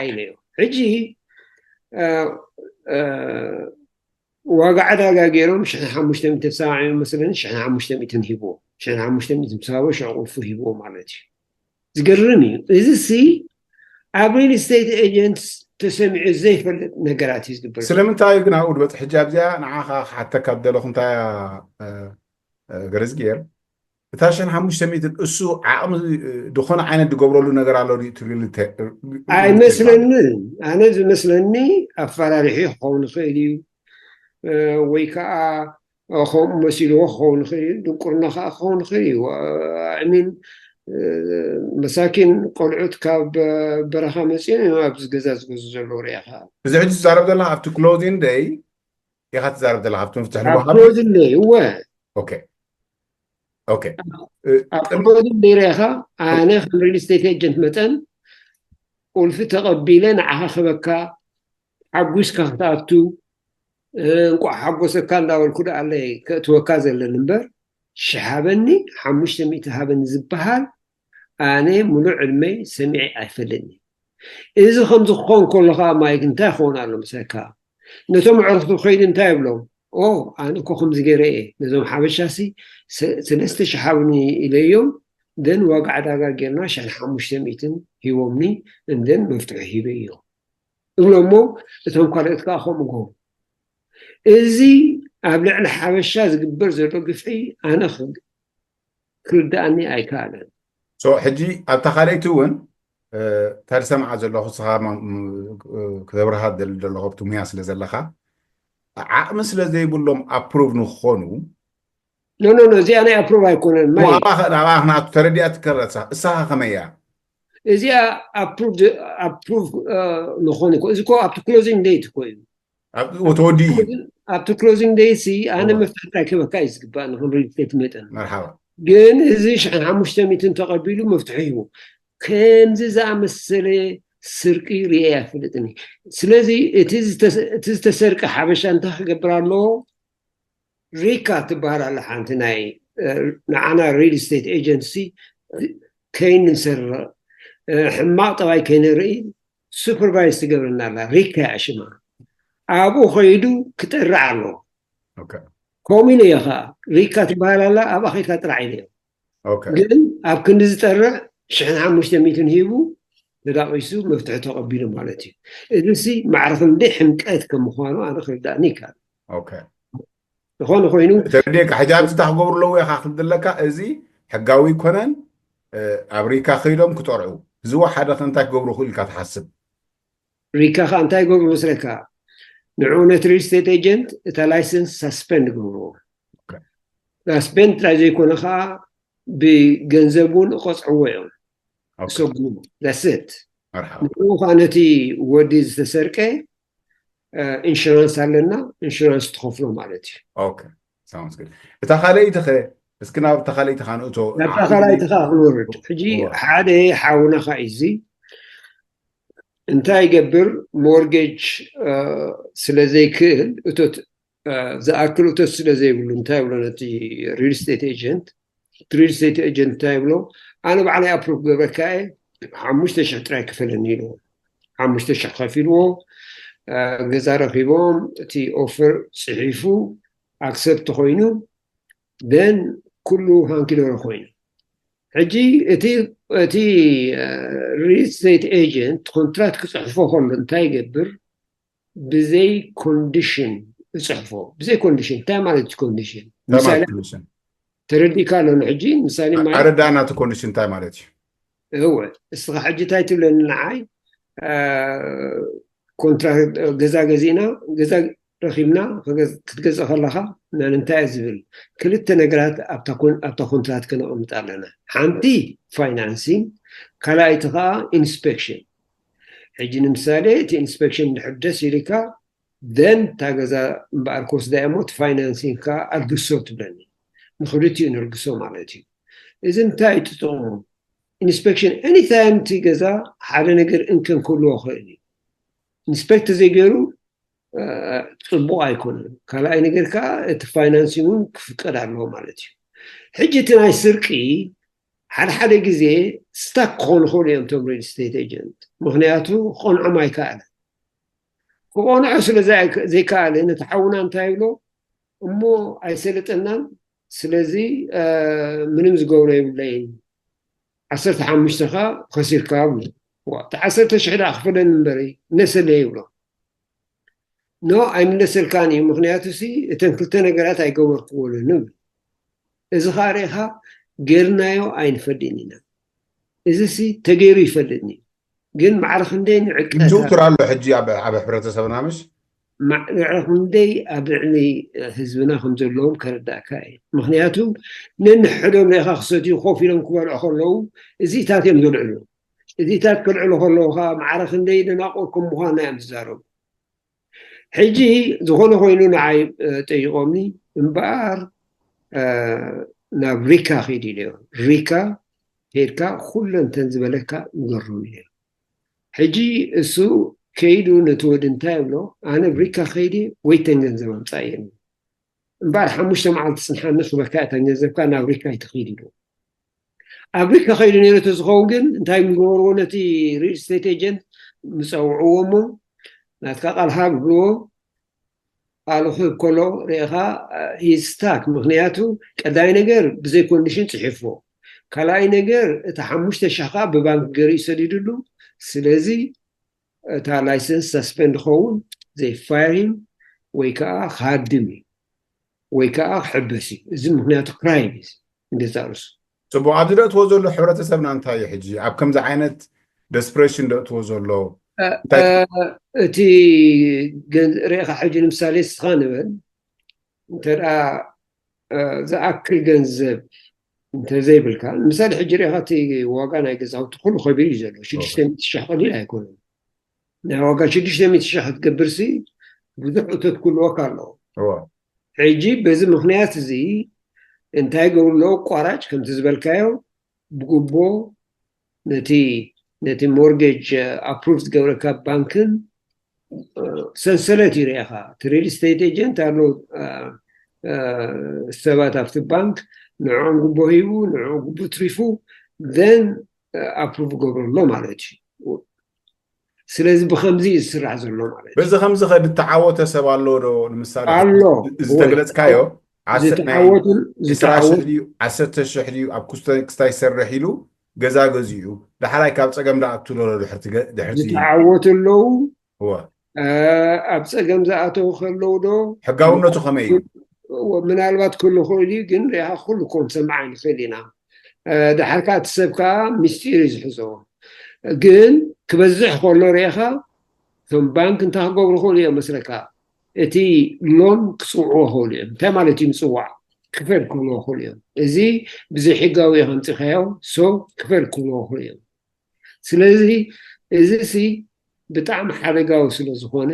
ኢለ እዮ። ሕጂ ዋጋ ዕዳጋ ገይሮም ሽሕ ሓሙሽተ ሚእቲ ተሰማሚዖም መስለኒ፣ ሽሕ ሓሙሽተ ሚእቲ ሂብዎ። ሽሕ ሓሙሽተ ሚእቲ ምስ ሃቦ ሽሕ ቁልፉ ሂብዎ ማለት እዩ። ዝገርም እዩ። እዚ ሲ ኣብ ሪል ስቴት ኤጀንት ተሰሚዑ ዘይፈልጥ ነገራት እዩ ዝግበር። ስለምንታይ ግን ኣብኡ ድበጽሕ? ሕጂ ኣብዚኣ ንዓኻ ክሓተካ ዝደለኹ እንታይ እያ፣ ገረዝግሄር፣ እታ ሽሕን ሓሙሽተ ሚእትን እሱ ዓቕሚ ዝኾነ ዓይነት ዝገብረሉ ነገር ኣሎ ድዩ? እቲ ሪል ስቴት? ኣይመስለንን። ኣነ ዝመስለኒ ኣፈራሪሑ ክኸውን ይኽእል እዩ፣ ወይ ከዓ ከምኡ መሲልዎ ክኸውን ይኽእል እዩ፣ ድንቁርና ከዓ ክኸውን ይኽእል እዩ። ሚን መሳኪን ቆልዑት ካብ በረኻ መፂኦም እዮም ኣብዚ ገዛ ዝገዙ ዘለዉ። ሪኢኻ? እዚ ሕጂ ትዛረብ ዘለኻ ኣብቲ ክሎዚንግ ደይ ኢኻ ትዛረብ ዘለኻ? ኣብቲ መፍትሒ ንወሃብ? ክሎዚንግ ደይ እወ። ኦኬ። ኦኬ። ኣብ ክሎዚንግ ደይ ሪኢኻ? ኣነ ከም ሪል ስቴት ኤጀንት መጠን ቁልፊ ተቐቢለ ንዓኻ ክበካ ሓጒስካ ክትኣቱ፣ እንቋዕ ሓጎሰካ እንዳበልኩ ደኣለ ከእትወካ ዘለኒ እምበር፣ ሽሕ ሃበኒ፣ ሓሙሽተ ሚእቲ ሃበኒ ዝበሃል ኣነ ሙሉእ ዕድመይ ሰሚዐ ኣይፈልጥን። እዚ ከምዚ ክኸውን ከሎ ከዓ ማይክ እንታይ ክኸውን ኣሎ መሰለካ? ነቶም ኣዕሩኽቱ ክኸይዱ እንታይ ይብሎም? ኦ፣ ኣነ እኮ ከምዚ ገይረ እየ፣ ነዞም ሓበሻሲ ሰለስተ ሽሕ ሃብኒ ኢለዮም፣ ደን ዋጋ ዕዳጋ ጌርና ሽሕን ሓሙሽተ ሚእትን ሂቦምኒ፣ እንደን መፍትሒ ሂበ እዮም እብሎ እሞ፣ እቶም ካልኦት ከዓ ከምኡ ገብሩ። እዚ ኣብ ልዕሊ ሓበሻ ዝግበር ዘሎ ግፍዒ ኣነ ክርድኣኒ ኣይከኣለን። ሕጂ ኣብታ ካልኣይቲ እውን እታ ዝሰምዓ ዘለኹ ንስኻ ክተብርሃ ትደሊ ዘለኹ ኣብቲ ሙያ ስለ ዘለኻ ዓቕሚ ስለ ዘይብሎም ኣፕሩቭ ንክኾኑ። ኖ ኖ ኖ እዚኣ ናይ ኣፕሩቭ ኣይኮነን። ማይ ኣባኻ ናቱ ተረዲኣ ትከረሳ እሳኻ ከመያ? እዚኣ ኣፕሩቭ ንኾን እኮ እዚ እኮ ኣብቲ ክሎዚንግ ዴት እኮ እዩ። ተወዲኡ እዩ። ኣብቲ ክሎዚንግ ዴይ ሲ ኣነ መፍትሒ ጥራይ ክበካ እዩ ዝግባእ ንኹን ሪል ስቴት መጠን። መርሓባ። ግን እዚ ሽሕን ሓሙሽተ ሚእትን ተቐቢሉ መፍትሒ ሂቡ ከምዚ ዝኣመሰለ ስርቂ ሪኤ ኣይፈልጥን። ስለዚ እቲ ዝተሰርቀ ሓበሻ እንታይ ክገብር ኣለዎ? ሪካ ትበሃል ኣላ ሓንቲ ናይ ንዓና ሪል ስቴት ኤጀንሲ ከይንሰርቕ ሕማቕ ጠባይ ከይንርኢ ሱፐርቫይዝ ትገብረና ኣላ። ሪካ እያ ሽማ። ኣብኡ ከይዱ ክጠርዕ ኣለዎ። ከምኡ ኢለ እየ ከዓ ሪካ ትበሃል ኣላ ኣብኣ ከይድካ ጥራሕ ኢለ እየ። ግን ኣብ ክንዲ ዝጠርዕ ሽሕን ሓሙሽተ ሚእትን ሂቡ ተዳቒሱ መፍትሒ ተቐቢሉ ማለት እዩ። እዚ ሲ ማዕረ ክንደይ ሕምቀት ከም ምዃኑ ኣነ ክርዳእኒ ይከኣል። ዝኾነ ኮይኑ ተረዲእካ። ሕጂ ኣብዚ እንታይ ክገብሩ ኣለዉ ኢኻ ክብል ዘለካ፣ እዚ ሕጋዊ ኣይኮነን። ኣብ ሪካ ከይዶም ክጠርዑ ህዝቡ ሓደ ከ እንታይ ክገብሩ ክእል ኢልካ ትሓስብ? ሪካ ከ እንታይ ይገብሩ መስለካ? ንዑ ነቲ ሪል ስቴት ኤጀንት እታ ላይሰንስ ሳስፔንድ ይገብርዎ። ሳስፔንድ ጥራይ ዘይኮነ ከዓ ብገንዘብ እውን እቆፅዕዎ እዮም። ሰጉ ዳስት ንኡ ከዓ ነቲ ወዲ ዝተሰርቀ ኢንሹራንስ ኣለና፣ ኢንሹራንስ ትኸፍሎ ማለት እዩ። እታ ካልኣይቲ ኸ? እስኪ ናብ እታ ካልኣይቲ ኸ ንእቶ። ናብታ ካልኣይቲ ኸ ክንወርድ ሕጂ። ሓደ ሓውና ኸ እዚ እንታይ ይገብር? ሞርጌጅ ስለ ዘይክእል እቶት ዝኣክል እቶት ስለ ዘይብሉ እንታይ ይብሎ ነቲ ሪል ስቴት ኤጀንት? ሪል ስቴት ኤጀንት እንታይ ይብሎ? ኣነ ባዕለይ ኣፕሩቭ ገብረካ እየ፣ ሓሙሽተ ሽሕ ጥራይ ክፈለኒ ኢልዎ። ሓሙሽተ ሽሕ ከፊልዎ፣ ገዛ ረኪቦም፣ እቲ ኦፈር ፅሒፉ ኣክሰፕት ኮይኑ፣ ደን ኩሉ ሃንኪዶሮ ኮይኑ። ሕጂ እቲ እቲ ሪል ስቴት ኤጀንት ኮንትራት ክፅሕፎ ከሎ እንታይ ይገብር? ብዘይ ኮንዲሽን እፅሕፎ። ብዘይ ኮንዲሽን እንታይ ማለት እዩ? ኮንዲሽን ምሳሌ ተረዲእካ ኣሎ ሕጂ። ምሳሌ ማለት ኣረዳእና እቲ ኮንዲሽን እንታይ ማለት እዩ? እወ እስኻ ሕጂ እንታይ ትብለኒ ንዓይ? ኮንትራክት ገዛ ገዚእና፣ ገዛ ረኪብና፣ ክትገዝእ ከለካ ንእንታይ ዝብል ክልተ ነገራት ኣብታ ኮንትራት ከነቐምጥ ኣለና። ሓንቲ ፋይናንሲንግ፣ ካልኣይቲ ከዓ ኢንስፔክሽን። ሕጂ ንምሳሌ እቲ ኢንስፔክሽን ድሕር ደስ ኢልካ then እታ ገዛ እምበኣር ክወስዳ እሞ እቲ ፋይናንሲንግ ከዓ ኣልግሶ ትብለኒ። ንክልቲኡ ነልግሶ ማለት እዩ። እዚ እንታይ እዩ ጥቕሙ? ኢንስፔክሽን ኤኒታይም እቲ ገዛ ሓደ ነገር እንከን ክህልዎ ክእል እዩ። ኢንስፔክት ዘይገይሩ ጽቡቕ ኣይኮነን። ካልኣይ ነገር ከዓ እቲ ፋይናንሲንግ እውን ክፍቀድ ኣለዎ ማለት እዩ። ሕጂ እቲ ናይ ስርቂ ሓደ ሓደ ግዜ ስታክ ክኾኑ ክእሉ እዮም እቶም ሪል ስቴት ኤጀንት፣ ምክንያቱ ክቐንዖም ኣይከኣለን። ክቐንዖ ስለ ዘይከኣለ ነቲ ሓውና እንታይ ይብሎ እሞ ኣይሰለጠናን፣ ስለዚ ምንም ዝገብሮ የብለይን፣ ዓሰርተ ሓሙሽተ ኻ ከሲርካ ብሎ። እቲ ዓሰርተ ሽሕ ደኣ ክፈለኒ እምበሪ ነሰለ ይብሎ። ኖ ኣይምለሰልካን እዩ፣ ምክንያቱ ሲ እተን ክልተ ነገራት ኣይገበርክዎን ይብል። እዚ ከዓ ርኢኻ ጌርናዮ ኣይንፈልጥን ኢና። እዚ ሲ ተገይሩ ይፈልጥን እዩ፣ ግን ማዕረ ክንደይ ንዕቀት ይዝውትር ኣሎ ሕጂ ኣብ ኣብ ሕብረተሰብና ምሽ ማዕረ ክንደይ ኣብ ልዕሊ ህዝብና ከም ዘለዎም ከረዳእካ እዩ። ምክንያቱ ነንሕዶም ርኢኻ ክሰትዩ ኮፍ ኢሎም ክበልዑ ከለዉ እዚታት እዮም ዘልዕሉ። እዚታት ክልዕሉ ከለዉ ከዓ ማዕረ ክንደይ ደናቁር ከም ምዃንና እዮም ዝዛረቡ። ሕጂ ዝኾነ ኮይኑ ንዓይ ጠይቆምኒ እምበኣር ናብ ሪካ ከይድ ኢለዮ። ሪካ ከይድካ ኩለንተን ዝበለካ ንገሮም ኢለዮ። ሕጂ እሱ ከይዱ ነቲ ወዲ እንታይ ይብሎ፣ ኣነ ብሪካ ከይዲ ወይተን ገንዘብ ኣምፃ እየን እምበኣር ሓሙሽተ መዓልቲ ፅንሓኒ ክበካ እተን ገንዘብካ ናብ ሪካ ይትኽይድ ኢሉ። ኣብ ሪካ ከይዱ ነይሩ ተዝኸውን ግን እንታይ ምግበርዎ፣ ነቲ ሪል ስቴት ኤጀንት ምፀውዕዎ እሞ ናትካ ቃል ሃብ ብልዎ። ቃሉ ክህብ ከሎ ርኢኻ ስታክ። ምክንያቱ ቀዳይ ነገር ብዘይ ኮንዲሽን ፅሒፍዎ፣ ካልኣይ ነገር እቲ ሓሙሽተ ሻኻ ብባንክ ገይሩ ይሰዲድሉ። ስለዚ እታ ላይሰንስ ሳስፔንድ ኸውን ዘይ ፋይር ወይ ከዓ ክሃድም እዩ ወይ ከዓ ክሕበስ እዩ። እዚ ምክንያቱ ክራይም እዩ። እንደዛ ርሱ ፅቡቅ ኣብዚ ደእትዎ ዘሎ ሕብረተሰብና እንታይ እዩ ሕጂ ኣብ ከምዚ ዓይነት ደስፕሬሽን ደእትዎ ዘሎ? እቲ ርኢኻ ሕጂ ንምሳሌ ስኻ ንበል እንተ ዝኣክል ገንዘብ እንተዘይብልካ፣ ምሳሌ ሕጂ ርኢኻ እቲ ዋጋ ናይ ገዛውቲ ኩሉ ከቢሩ እዩ ዘሎ። ሽዱሽተ ሚእቲ ሺሕ ቀሊል ኣይኮነን። ናይ ዋጋ ሽዱሽተ ሚእቲ ሺሕ ክትገብርሲ ብዙሕ እቶት ክህልወካ ኣለዎ። ሕጂ በዚ ምክንያት እዚ እንታይ ገብሩ ኣለዉ? ኣቋራጭ ከምቲ ዝበልካዮ ብጉቦ ነቲ ነቲ ሞርጌጅ ኣፕሩቭ ዝገብረካ ባንክን ሰንሰለት እዩ ርኢኻ። እቲ ሪል ስቴት ኤጀንት ኣሎ ሰባት ኣብቲ ባንክ ንዕኦም ጉቦ ሂቡ ንዕኡ ጉቦ ትሪፉ ዘን ኣፕሩቭ ገብረሎ ማለት እዩ። ስለዚ ብከምዚ እዩ ዝስራሕ ዘሎ ማለት እዩ። በዚ ከምዚ ከ ዝተዓወተ ሰብ ኣሎ ዶ? ንምሳሌ ኣሎ። ዝተገለፅካዮ ዝተዓወቱ ዕስራ ሽሕ ድዩ ዓሰርተ ሽሕ ድዩ ኣብ ክስታይ ክስታይ ይሰርሕ ኢሉ ገዛ ገዚኡ ዳሕራይ ካብ ፀገም ዳኣቱ ዶ ድሕርቲ ገ- ድሕርቲ ዝተዓወቱ ኣለዉ። እወ ኣብ ፀገም ዝኣተዉ ከለዉ ዶ ሕጋውነቱ ከመይ እዩ? ምናልባት ክህሉ ክእል እዩ፣ ግን ርኢኻ ኩሉ ኮም ሰማዕ ንክእል ኢና። ድሓር ከዓ እቲ ሰብ ከዓ ምስጢር እዩ ዝሕዞ። ግን ክበዝሕ ከሎ ርኢኻ እቶም ባንክ እንታይ ክገብሩ ክእሉ እዮም መስለካ? እቲ ሎን ክፅውዕዎ ክእሉ እዮም። እንታይ ማለት እዩ ምፅዋዕ? ክፈል ክብልዎ ክእሉ እዮም። እዚ ብዘይሕጋዊ ከምፅኻዮ ሶ ክፈል ክብልዎ ክእሉ እዮም። ስለዚ እዚ ሲ ብጣዕሚ ሓደጋዊ ስለ ዝኾነ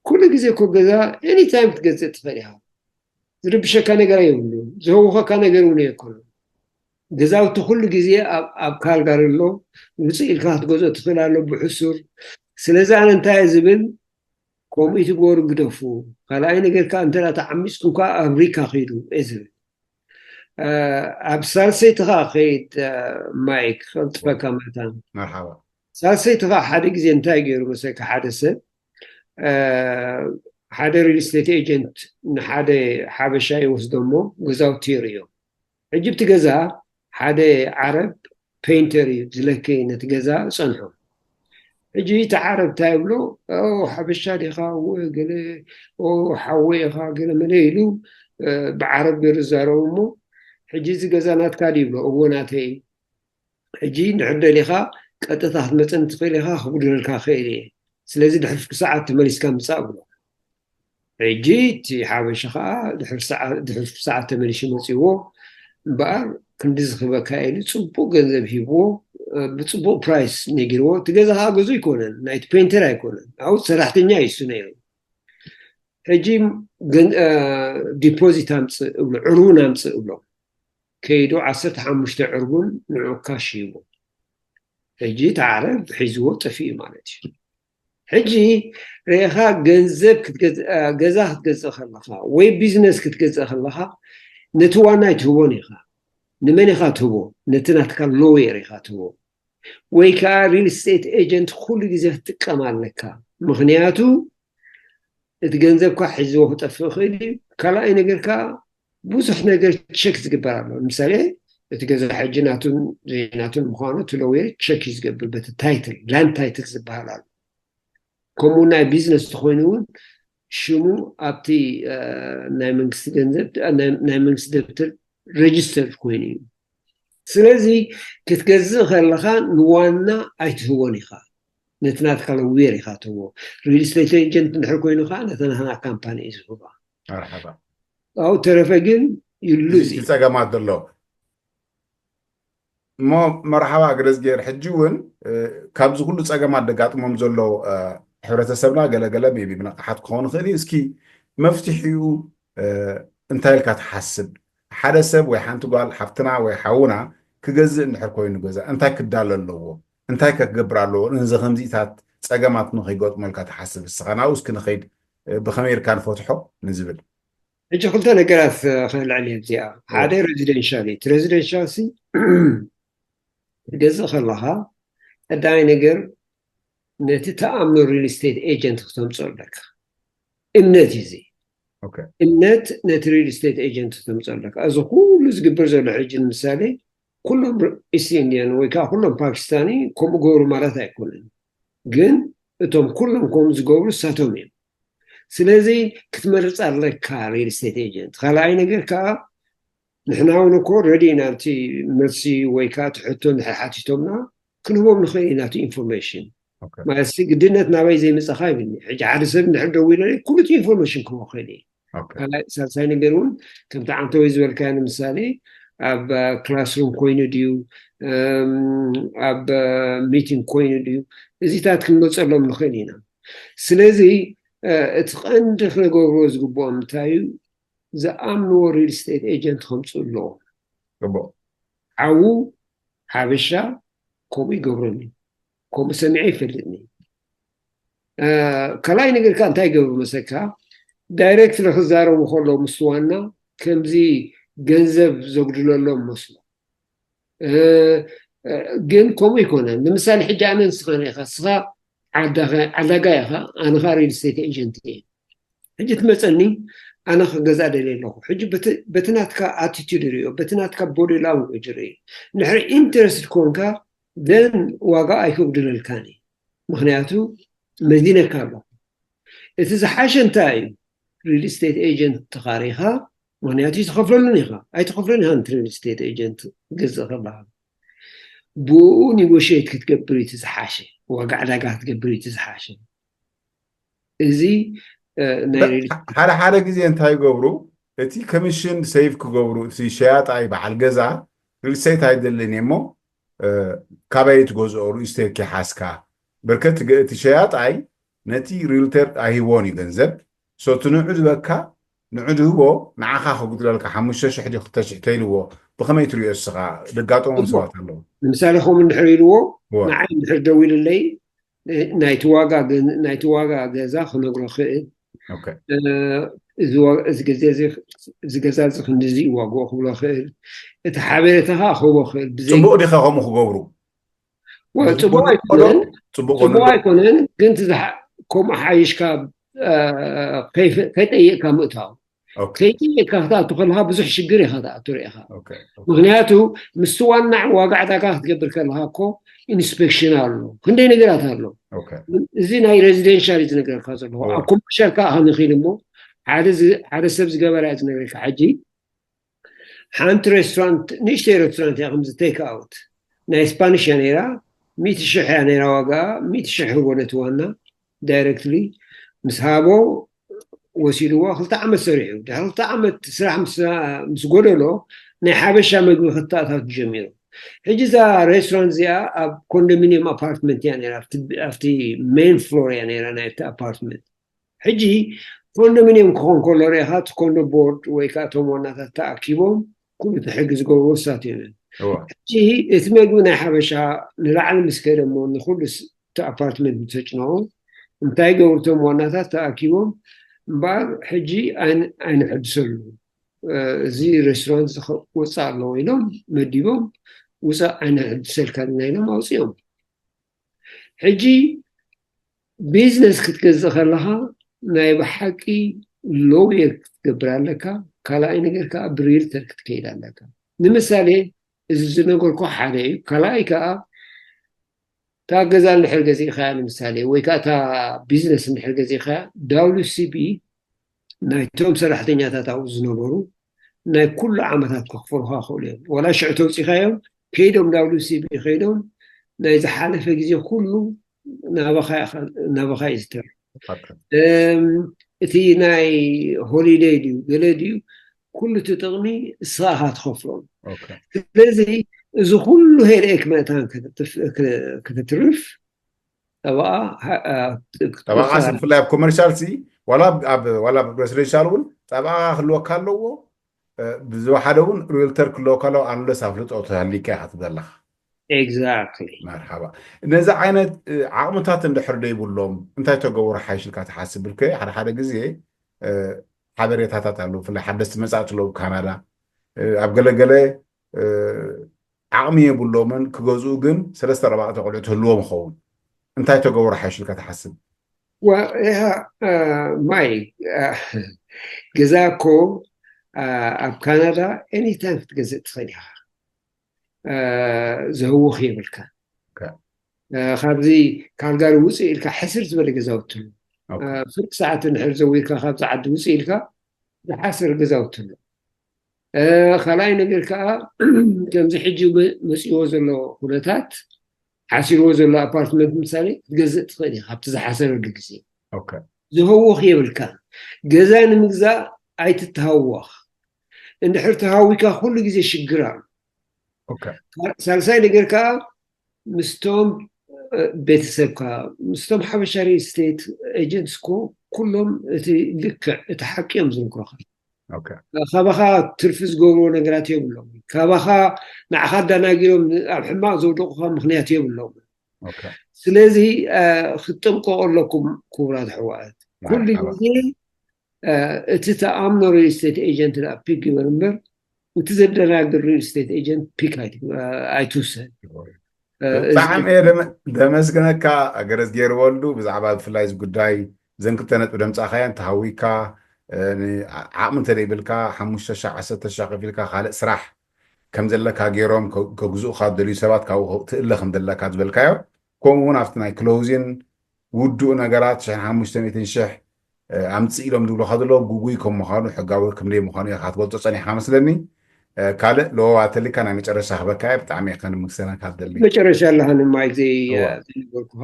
ኩሉ ግዜ እኮ ገዛ ኤኒታይም ክትገዝእ ትኽእል ኢኻ። ዝርብሸካ ነገር የብሉ፣ ዝህውኸካ ነገር እውን የኮነ። ገዛውቲ ኩሉ ግዜ ኣብ ካልጋሪ ኣሎ፣ ውፅእ ኢልካ ክትገዝኦ ትኽእል ኣሎ ብሕሱር። ስለዚ ኣነ እንታይ ዝብል ከምኡ ትግበሩ ግደፉ። ካልኣይ ነገር ከዓ እንተ ተዓሚፅኩም ከዓ ኣብ ሪካ ከይዱ እየ ዝብል። ኣብ ሳልሰይትኻ ከይድ ማይክ ከልጥፈካ መታን መርሓባ ሳልሰይትኻ ሓደ ግዜ እንታይ ገይሩ መሰልካ ሓደ ሰብ ሓደ ሪል ስቴት ኤጀንት ንሓደ ሓበሻ ይወስዶ እሞ ገዛውቲ ይርእዮ። ሕጂ ብቲ ገዛ ሓደ ዓረብ ፔይንተር እዩ ዝለከይ ነቲ ገዛ ጸንሖ። ሕጂ እቲ ዓረብ እንታይ ይብሎ ሓበሻ ዲኻ ገለ ሓወ ኢኻ ገለ መለ ኢሉ ብዓረብ ገይሩ ዝዛረቡ እሞ ሕጂ እዚ ገዛ ናትካ ድዩ ይብሎ። እዎ ናተይ እዩ። ሕጂ እንድሕር ደሊኻ ቀጥታ ክትመፀኒ ትኽእል ኢኻ ክጉድለልካ ክእል እየ። ስለዚ ድሕሪ ፍርቂ ሰዓት ተመሊስካ ምፃእ ብሎ። ሕጂ እቲ ሓበሻ ከዓ ድሕሪ ሰዓት ተመሊሱ መፂዎ እምበኣር ክንዲ ዝኽበካ ኢሉ ፅቡቅ ገንዘብ ሂብዎ ብፅቡቅ ፕራይስ ነጊርዎ። እቲ ገዛ ከዓ ገዙ ኣይኮነን ናይቲ ፔንተር ኣይኮነን ኣብኡ ሰራሕተኛ እዩ እሱ ነይሩ። ሕጂ ዲፖዚት ኣምፅእ እብሎ፣ ዕርቡን ኣምፅእ እብሎ። ከይዱ ዓሰርተ ሓሙሽተ ዕርቡን ንዑ ካሽ ይቦ። ሕጂ ተዓረብ ሒዝዎ ጠፊኡ ማለት እዩ። ሕጂ ርኢኻ ገንዘብ ገዛ ክትገዝእ ከለኻ ወይ ቢዝነስ ክትገዝእ ከለኻ ነቲ ዋና ኣይትህቦን ኢኻ። ንመን ኢኻ ትህቦ? ነቲ ናትካ ሎየር ኢኻ ትህቦ። ወይ ከዓ ሪል ስቴት ኤጀንት ኩሉ ግዜ ክትጥቀም ኣለካ። ምክንያቱ እቲ ገንዘብካ ሒዝዎ ክጠፍእ ይኽእል እዩ። ካልኣይ ነገር ከዓ ብዙሕ ነገር ቸክ ዝግበር ኣሎ። ንምሳሌ እቲ ገዛ ሕጂ ናቱን ዘይናቱን ምዃኑ እቲ ሎየር ቸክ እዩ ዝገብር በቲ ታይትል፣ ላንድ ታይትል ዝበሃል ኣሎ። ከምኡ ናይ ቢዝነስ ተኮይኑ እውን ሽሙ ኣብቲ ናይ መንግስቲ ገንዘብ ናይ መንግስቲ ደብተር ሬጅስተር ኮይኑ እዩ። ስለዚ ክትገዝእ ከለካ ንዋና ኣይትህቦን ኢካ፣ ነቲ ናትካ ሎየር ኢካ ትህቦ። ሪል ስቴት ኤጀንት እንድሕር ኮይኑ ከዓ ነተ ናህና ካምፓኒ እዩ ዝህባ። መርሓባ። ኣብኡ ተረፈ ግን ይሉዝ እቲ ጸገማት ዘሎ እሞ መርሓባ ግረዝጌር። ሕጂ እውን ካብዚ ኩሉ ጸገማት ደጋጥሞም ዘሎ ሕብረተሰብና ገለገለ ቢ ብነቕሓት ክኸውን ይኽእል እዩ። እስኪ መፍትሒኡ እንታይ ኢልካ ትሓስብ? ሓደ ሰብ ወይ ሓንቲ ጓል ሓፍትና ወይ ሓውና ክገዝእ እንድሕር ኮይኑ ገዛ እንታይ ክዳለ ኣለዎ? እንታይ ከክገብር ኣለዎ? ንዚ ከምዚታት ጸገማት ንኸይገጥመልካ ትሓስብ እስኻ? ናብኡ እስኪ ንኸይድ። ብኸመይ ኢልካ ንፈትሖ ንዝብል ሕጂ ክልተ ነገራት ክልዕል እየ እዚኣ። ሓደ ሬዚደንሻል እዩ። እቲ ሬዚደንሻል ሲ ክትገዝእ ከለኻ ቀዳማይ ነገር ነቲ ተኣምኖ ሪል ስቴት ኤጀንት ክተምፅኦ ኣለካ። እምነት እዩ እዚ። እምነት ነቲ ሪል ስቴት ኤጀንት ክተምፅኦ ኣለካ። እዚ ኩሉ ዝግበር ዘሎ ሕጂ ንምሳሌ ኩሎም ኢስት ኢንዲያን ወይ ከዓ ኩሎም ፓኪስታኒ ከምኡ ገብሩ ማለት ኣይኮነን። ግን እቶም ኩሎም ከምኡ ዝገብሩ እሳቶም እዮም። ስለዚ ክትመርፅ ኣለካ ሪል ስቴት ኤጀንት። ካልኣይ ነገር ከዓ ንሕና እውን እኮ ረዲ ኢና፣ እቲ መልሲ ወይ ከዓ እቲ ሕቶ እንድሕር ሓቲቶምና ክንህቦም ንኽእል ኢና እቲ ኢንፎርሜሽን። ማለት ግድነት ናባይ ዘይመፀኻ ይብልኒ። ሕጂ ሓደ ሰብ እንድሕር ደዊለ ኩሉ እቲ ኢንፎርሜሽን ክህቦ ክእል እዩ። ካልኣይ ሳልሳይ ነገር እውን ከምቲ ዓንተወይ ዝበልካዮ ንምሳሌ ኣብ ክላስሩም ኮይኑ ድዩ ኣብ ሚቲንግ ኮይኑ ድዩ እዚታት ክንመፀሎም ንኽእል ኢና። ስለዚ እቲ ቀንዲ ክነገብርዎ ዝግብኦም እንታይ እዩ? ዝኣምንዎ ሪል ስቴት ኤጀንት ከምፅኡ ኣለዎም። ዓዉ ሓበሻ ከምኡ ይገብረኒ፣ ከምኡ ሰሚዐ ይፈልጥኒ። ካልኣይ ነገር ከዓ እንታይ ይገብሩ መሰካ ዳይሬክት ንክዛረቡ ከለዉ ምስ ዋና ከምዚ ገንዘብ ዘጉድለሎም መስሎ። ግን ከምኡ ይኮነን። ንምሳሌ ሕጂ ኣነ ንስኻ ኢኻ፣ ስኻ ዓዳጋ ኢኻ፣ ኣነ ከዓ ሪል ስቴት ኤጀንት እየ። ሕጂ ትመፀኒ ኣነ ክገዛ ደልየ ኣለኹ። ሕጂ በቲ ናትካ ኣቲቱድ ሪኦ፣ በቲ ናትካ ቦዲ ላንጉጅ ርኢ። እንድሕር ኢንተረስትድ ኮንካ ደን ዋጋ ኣይከጉድለልካን እዩ። ምክንያቱ መዚነካ ኣለኹ። እቲ ዝሓሸ እንታይ እዩ? ሪል ስቴት ኤጀንት ተኻሪኻ፣ ምክንያቱ ኣይትኸፍለሉን ኢኻ፣ ኣይትኸፍለሉን ኢኻ ነቲ ሪል ስቴት ኤጀንት ክትገዝእ ከለኻ። ብኡ ኒጎሽት ክትገብር እዩ እቲ ዝሓሸ፣ ዋጋ ዕዳጋ ክትገብር እዩ እቲ ዝሓሸ። እዚ ሓደ ሓደ ግዜ እንታይ ይገብሩ፣ እቲ ኮሚሽን ሴቭ ክገብሩ፣ እቲ ሸያጣይ በዓል ገዛ ሪል ስቴት ኣይደልን እየ እሞ ካበይ ትገዝኦ ሪል ስቴት ከይሓዝካ፣ በርከት እቲ ሸያጣይ ነቲ ሪልተር ኣይህቦን እዩ ገንዘብ። ሶ እቲ ንዑ ዝበካ ንዑ ድህቦ ንዓኻ ከጉድለልካ ሓሙሽተ ሽሕ ድዩ ክልተ ሽሕ ተይልዎ ብኸመይ ትሪኦ እስኻ? ደጋጠሞም ሰባት ኣለዉ። ንምሳሌ ከምኡ እንድሕር ኢልዎ ንዓይ እንድሕር ደዊልለይ ናይቲ ዋጋ ገዛ ክነግሮ ክእል። እዚ ገዛ እዚ ክንድዚ እዩ ዋግኡ ክብሎ ክእል። እቲ ሓበሬታ ከዓ ክህቦ ክእል። ጽቡቅ ዲኻ ከምኡ ክገብሩ? ጽቡቅ ኣይኮነን፣ ጽቡቅ ኣይኮነን፣ ግን ከምኡ ሓይሽካ ከይጠየቅካ ምእታው። ከይጠየቅካ ክትኣቱ ከለካ ብዙሕ ሽግር ኢካ ትኣቱ ርኢካ። ምክንያቱ ምስቲ ዋና ዋጋ ዕዳጋ ክትገብር ከለካ እኮ ኢንስፔክሽን ኣሎ፣ ክንደይ ነገራት ኣሎ። እዚ ናይ ሬዚደንሻል እዩ ዝነግረካ ዘለኹ። ኣብ ኮመርሻል ከዓ ክንክእል እሞ ሓደ ሰብ ዝገበራ እዩ ዝነግረካ። ሕጂ ሓንቲ ሬስቶራንት፣ ንእሽተይ ሬስቶራንት እያ፣ ከምዚ ቴክ ኣውት ናይ ስፓኒሽ እያ ነይራ። ሚእቲ ሽሕ እያ ነይራ ዋጋ። ሚእቲ ሽሕ ህቦ ነቲ ዋና ዳይረክትሊ ምስ ሃቦ ወሲድዎ። ክልተ ዓመት ሰሪሑ። ድሕሪ ክልተ ዓመት ስራሕ ምስ ጎደሎ ናይ ሓበሻ መግቢ ክተኣታቱ ጀሚሩ። ሕጂ እዛ ሬስቶራንት እዚኣ ኣብ ኮንዶሚኒየም ኣፓርትመንት እያ ነይራ፣ ኣብቲ ሜን ፍሎር እያ ነይራ ናይቲ ኣፓርትመንት። ሕጂ ኮንዶሚኒየም ክኾን ከሎ ርኢኻ እቲ ኮንዶ ቦርድ ወይ ከዓ እቶም ዋናታት ተኣኪቦም ኩሉ እቲ ሕጊ ዝገብሩ ወሳት እዮም። ሕጂ እቲ መግቢ ናይ ሓበሻ ንላዕሊ ምስ ከደሞ ንኩሉ እቲ ኣፓርትመንት ምተጭነቑ እንታይ ገብሩ እቶም ዋናታት ተኣኪቦም እምበኣር ሕጂ ኣይንሕድሰሉ፣ እዚ ሬስቶራንት ወፃእ ኣለዎ ኢሎም መዲቦም ውፃእ ኣይንሕድሰልካ ኢና ኢሎም ኣውፅኦም። ሕጂ ቢዝነስ ክትገዝእ ከለኻ ናይ ብሓቂ ሎየር ክትገብር ኣለካ። ካልኣይ ነገር ከዓ ብሪልተር ክትከይድ ኣለካ። ንምሳሌ እዚ ዝነገርኩ ሓደ እዩ። ካልኣይ ከዓ እታ ገዛ እንድሕር ገዚእኻያ ንምሳሌ ወይ ከዓ እታ ቢዝነስ እንድሕር ገዚእኻያ ዳብሊው ሲ ቢ ናይቶም ሰራሕተኛታት ኣብኡ ዝነበሩ ናይ ኩሉ ዓመታት ከኽፍሉኻ ይኽእሉ እዮም። ዋላ ሽዑ ተውፂኻዮም ከይዶም ዳብሊው ሲ ቢ ከይዶም ናይ ዝሓለፈ ግዜ ኩሉ ናባኻ እዩ ዝተርፍ። እቲ ናይ ሆሊደይ ድዩ ገለ ድዩ ኩሉ እቲ ጥቕሚ እስኻ ኢኻ ትኸፍሎም። ስለዚ እዚ ኩሉ ሄድኤክ መእታን ክትትርፍ ጠበቓ ጠበቓ ብፍላይ ኣብ ኮመርሻል ሲ ዋላ ኣብ ሬሲደንሻል እውን ጠበቓ ክህልወካ ኣለዎ። ብዝወሓደ እውን ሪልተር ክህልወካ ኣለዎ። ኣንለስ ኣፍልጦ ተሃሊካ ኢኻ ትብል ኣለኻ። ኤግዛክትሊ። መርሓባ። ነዚ ዓይነት ዓቕምታት እንድሕር ደይብሎም እንታይ ተገብሩ ሓይሽ ኢልካ ትሓስብ? ብልከ ሓደ ሓደ ግዜ ሓበሬታታት ኣለዉ፣ ብፍላይ ሓደስቲ መጻእቲ ኣለዉ ካናዳ። ኣብ ገለገለ ዓቕሚ የብሎምን ክገዝኡ፣ ግን ሰለስተ ኣርባዕተ ቆልዑ ትህልዎም ይኸውን። እንታይ ተገብሩ ሓይሽ ኢልካ ትሓስብ? ማይ ገዛ እኮ ኣብ ካናዳ ኤኒታይም ክትገዝእ ትኽእል ኢኻ። ዘህውኽ የብልካ። ካብዚ ካልጋሪ ውፅእ ኢልካ ሕስር ዝበለ ገዛውቲ ፍርቂ ሰዓት እንድሕር ዘዊርካ ካብዚ ዓዲ ውፅእ ኢልካ ዝሓስር ገዛውቲ ኣሎ። ካልኣይ ነገር ከዓ ከምዚ ሕጂ መፅዎ ዘሎ ኩነታት ሓሲርዎ ዘሎ ኣፓርትመንት ምሳሌ ክትገዝእ ትኽእል ኢኻ ኣብቲ ዝሓሰረሉ ግዜ። ዝህውኽ የብልካ። ገዛ ንምግዛእ ኣይትተሃወኽ። እንድሕር ተሃዊካ ኩሉ ግዜ ሽግር ኣሎ። ሳልሳይ ነገር ከዓ ምስቶም ቤተሰብካ ምስቶም ሓበሻ ሪል ስቴት ኤጀንትስ እኮ ኩሎም እቲ ልክዕ እቲ ሓቂ እዮም ዝነግሩኻ። ካባኻ ትርፊ ዝገብርዎ ነገራት የብሎም። ካባኻ ንዓኻ ኣዳናጊሮም ኣብ ሕማቕ ዘውደቑኻ ምኽንያት የብሎም። ስለዚ ክትጥንቀቑ ኣለኩም ክቡራት ኣሕዋት። ኩሉ ግዜ እቲ ተኣምኖ ሪል ስቴት ኤጀንት ደኣ ፒክ ይበል እምበር እቲ ዘደናግር ሪል ስቴት ኤጀንት ፒክ ኣይትውሰድ። ብጣዕሚ እየ ደመስግነካ ገረዝጌር ወልዱ፣ ብዛዕባ ብፍላይ እዚ ጉዳይ እዘን ክልተ ነጥቢ ደምፃኻያን ተሃዊካ ዓቕሚ እንተደይብልካ ሓሙሽተ ሻዕ ዓሰርተ ሻዕ ከፊልካ ካልእ ስራሕ ከም ዘለካ ገይሮም ከግዝኡካ ዝደልዩ ሰባት ካብኡ ትእለ ከም ዘለካ ዝበልካዮ፣ ከምኡ እውን ኣብቲ ናይ ክሎዚን ውዱእ ነገራት ሽሕን ሓሙሽተ ሚእትን ሽሕ ኣምፅእ ኢሎም ዝብሉካ ዘለዉ ግጉይ ከም ምዃኑ ሕጋዊ ከም ደይ ምዃኑ ኢኻ ትገልፆ ፀኒሕካ መስለኒ። ካልእ ለወባተሊካ ናይ መጨረሻ ክበካ እየ። ብጣዕሚ እየ ከነመስግነካ ዝደሊ። መጨረሻ ኣለሃኒ ማይክ ዘይነበርኩኻ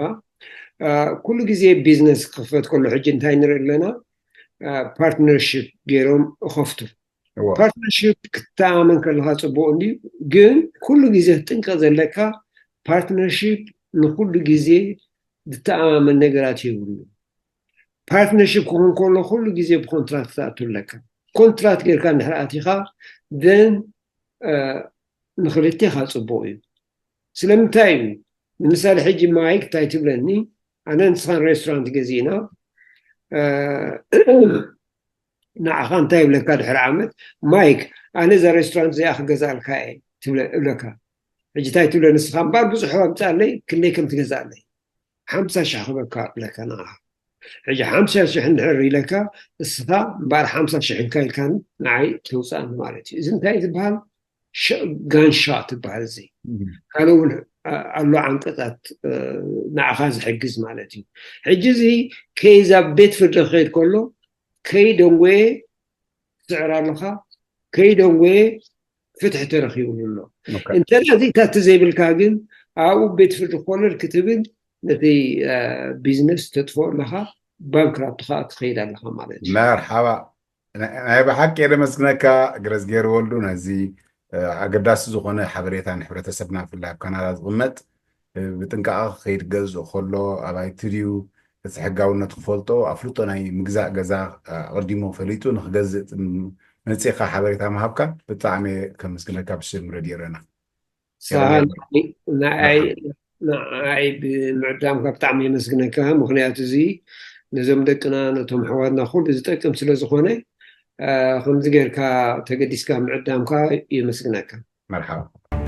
ኩሉ ግዜ ቢዝነስ ክኽፈት ከሎ ሕጂ እንታይ ንርኢ ኣለና? ፓርትነርሽፕ ገይሮም እኸፍቱ። ፓርትነርሽፕ ክትተኣማመን ከለካ ፅቡቅ እንድዩ፣ ግን ኩሉ ግዜ ክትጥንቀቅ ዘለካ ፓርትነርሽፕ ንኩሉ ግዜ ዝተኣማመን ነገራት የብሉ። ፓርትነርሽፕ ክኾን ከሎ ኩሉ ግዜ ብኮንትራት ክትኣቱ ኣለካ። ኮንትራት ጌርካ እንድሕር ኣቲኻ then ንክልቴኻ ፅቡቅ እዩ። ስለምንታይ እዩ? ንምሳሌ ሕጂ ማይክ እንታይ ትብለኒ፣ ኣነ ንስኻን ሬስቶራንት ገዚእና ንዓኻ እንታይ ይብለካ ድሕሪ ዓመት፣ ማይክ ኣነ እዛ ሬስቶራንት እዚኣ ክገዛእልካ እየ እብለካ። ሕጂ እንታይ ትብለ ንስኻ እምበኣር ብዙሕ ኣምፅኣለይ ክንደይ ከም ትገዛእለይ ሓምሳ ሽሕ ክበካ እብለካ ንዓኻ። ሕጂ ሓምሳ ሽሕ እንድሕር ኢለካ እስኻ እምበኣር ሓምሳ ሽሕ እንካ ኢልካኒ ንዓይ ተውፅኣኒ ማለት እዩ። እዚ እንታይ እዩ ዝበሃል? ጋንሻ ትበሃል። እዚ ካልእ እውን ኣሎ ዓንቀፃት ንዓኻ ዝሕግዝ ማለት እዩ። ሕጂ እዚ ከይዝ ኣብ ቤት ፍርዲ ክኸይድ ከሎ ከይደንጎየ ትስዕር ኣለኻ፣ ከይደንጎየ ፍትሒ ተረኺቡሉ ኣሎ። እንተ እዚታት ዘይብልካ ግን ኣብኡ ቤት ፍርዲ ኮለል ክትብል ነቲ ቢዝነስ ተጥፍኦ ኣለኻ፣ ባንክራፕት ከዓ ትኸይድ ኣለኻ ማለት እዩ። መርሓባ። ናይ ብሓቂ የደመስግነካ ግረዝጌር ወልዱ ነዚ ኣገዳሲ ዝኾነ ሓበሬታ ንሕብረተሰብና ብፍላይ ኣብ ካናዳ ዝቕመጥ ብጥንቃቐ ክኸይድ ገዝእ ከሎ ኣባይቲ ድዩ እቲ ሕጋውነት ክፈልጦ ኣፍልጦ ናይ ምግዛእ ገዛ ኣቐዲሞ ፈሊጡ ንክገዝእ መፂኻ ሓበሬታ ምሃብካ ብጣዕሚ ከመስግነካ ብሽም ረድዮ ረና። ንዓይ ብምዕዳምካ ብጣዕሚ የመስግነካ። ምክንያቱ እዚ ነዞም ደቅና ነቶም ኣሕዋትና ኩሉ ዝጠቅም ስለዝኮነ ከምዚ ጌርካ ተገዲስካ ምዕዳምካ የመስግነካ። መርሓባ።